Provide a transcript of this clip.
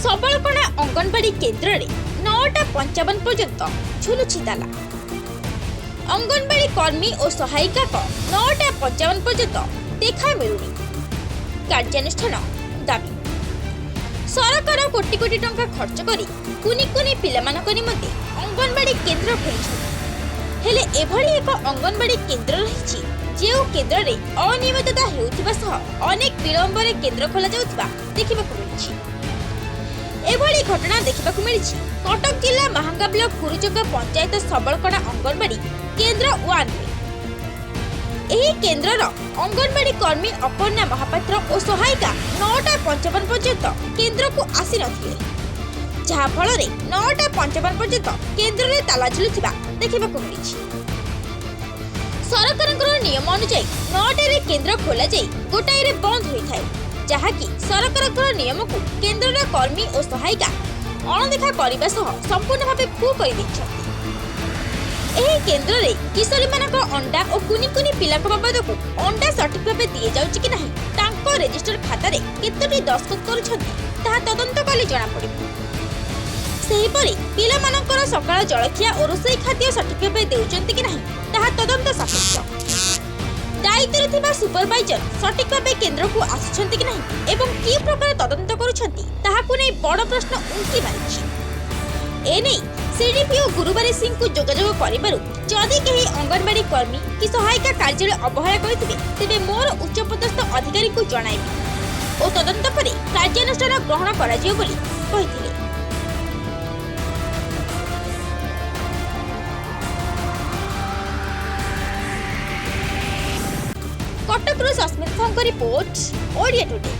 ସବଳକଣା ଅଙ୍ଗନବାଡି କେନ୍ଦ୍ରରେ 9:55 ପର୍ଯ୍ୟନ୍ତ ଝୁଲୁଛି ତାଲା। ଅଙ୍ଗନବାଡି କର୍ମୀ ଓ ସହାୟିକାଙ୍କ 9:55 ପର୍ଯ୍ୟନ୍ତ ଦେଖା ମିଳୁନି। କାର୍ଯ୍ୟାନୁଷ୍ଠାନ ଦାବି। ସରକାର କୋଟି କୋଟି ଟଙ୍କା ଖର୍ଚ୍ଚ କରି କୁନି କୁନି ପିଲାମାନଙ୍କ ନିମନ୍ତେ ଅଙ୍ଗନବାଡି କେନ୍ଦ୍ର ଖୋଲିଛନ୍ତି। ହେଲେ ଏଭଳି ଏକ ଅଙ୍ଗନବାଡି କେନ୍ଦ୍ର ରହିଛି, ଯେଉଁ କେନ୍ଦ୍ରରେ ଅନିୟମିତତା ହେଉଥିବା ସହ ଅନେକ ବିଳମ୍ବରେ କେନ୍ଦ୍ର ଖୋଲାଯାଉଥିବା ଦେଖିବାକୁ ମିଳିଛି। ଏଭଳି ଘଟଣା ଦେଖିବାକୁ ମିଳିଛି କଟକ ଜିଲ୍ଲା ମାହାଙ୍ଗା ବ୍ଲକ କୁରୁଚଙ୍କା ପଞ୍ଚାୟତ ସବଳକଣା ଅଙ୍ଗନବାଡି କେନ୍ଦ୍ର 1ରେ। ଏହି କେନ୍ଦ୍ରର ଅଙ୍ଗନବାଡି କର୍ମୀ ଅପର୍ଣ୍ଣା ମହାପାତ୍ର ଓ ସହାୟିକା 9:55 ପର୍ଯ୍ୟନ୍ତ କେନ୍ଦ୍ରକୁ ଆସିନଥିଲେ, ଯାହାଫଳରେ 9:55 ପର୍ଯ୍ୟନ୍ତ କେନ୍ଦ୍ରରେ ତାଲା ଝୁଲୁଥିବା ଦେଖିବାକୁ ମିଳିଛି। ସରକାରଙ୍କର ନିୟମ ଅନୁଯାୟୀ 9ଟାରେ କେନ୍ଦ୍ର ଖୋଲାଯାଇ 1ଟାରେ ବନ୍ଦ ହୋଇଥାଏ, ଯାହାକି ସରକାରଙ୍କର ନିୟମକୁ କେନ୍ଦ୍ରର କର୍ମୀ ଓ ସହାୟିକା ଅଣଦେଖା କରିବା ସହ ସମ୍ପୂର୍ଣ୍ଣ ଭାବେ ଫୁ କରିଦେଇଛନ୍ତି। ଏହି କେନ୍ଦ୍ରରେ କିଶୋରୀମାନଙ୍କ ଅଣ୍ଡା ଓ କୁନି କୁନି ପିଲାଙ୍କ ବାବଦକୁ ଅଣ୍ଡା ସଠିକ୍ ଭାବେ ଦିଆଯାଉଛି କି ନାହିଁ, ତାଙ୍କ ରେଜିଷ୍ଟର ଖାତାରେ କେତୋଟି ଦସ୍ତଖତ କରୁଛନ୍ତି, ତାହା ତଦନ୍ତ କଲେ ଜଣାପଡ଼ିବ। ସେହିପରି ପିଲାମାନଙ୍କର ସକାଳ ଜଳଖିଆ ଓ ରୋଷେଇ ଖାଦ୍ୟ ସଠିକ୍ ଭାବେ ଦେଉଛନ୍ତି କି ନାହିଁ, ତାହା ତଦନ୍ତ ସାପେକ୍ଷ। ଦାୟିତ୍ୱରେ ଥିବା ସୁପରଭାଇଜର ସଠିକ୍ ଭାବେ କେନ୍ଦ୍ରକୁ ଆସୁଛନ୍ତି କି ନାହିଁ ଏବଂ କି ପ୍ରକାର ତଦନ୍ତ କରୁଛନ୍ତି, ତାହାକୁ ନେଇ ବଡ଼ ପ୍ରଶ୍ନ ଉଙ୍କି ମାରିଛି। ଏନେଇ ସିଡିପିଓ ଗୁରୁବାରୀ ସିଂଙ୍କୁ ଯୋଗାଯୋଗ କରିବାରୁ ଯଦି କେହି ଅଙ୍ଗନବାଡି କର୍ମୀ କି ସହାୟିକା କାର୍ଯ୍ୟରେ ଅବହେଳା କରିଥିବେ, ତେବେ ମୋର ଉଚ୍ଚପଦସ୍ଥ ଅଧିକାରୀଙ୍କୁ ଜଣାଇବି ଓ ତଦନ୍ତ ପରେ କାର୍ଯ୍ୟାନୁଷ୍ଠାନ ଗ୍ରହଣ କରାଯିବ ବୋଲି କହିଥିଲେ। କଟକରୁ ସସ୍ମିତ ସାହୁଙ୍କ ରିପୋର୍ଟ, ଓଡ଼ିଆ ଟୁଡେ।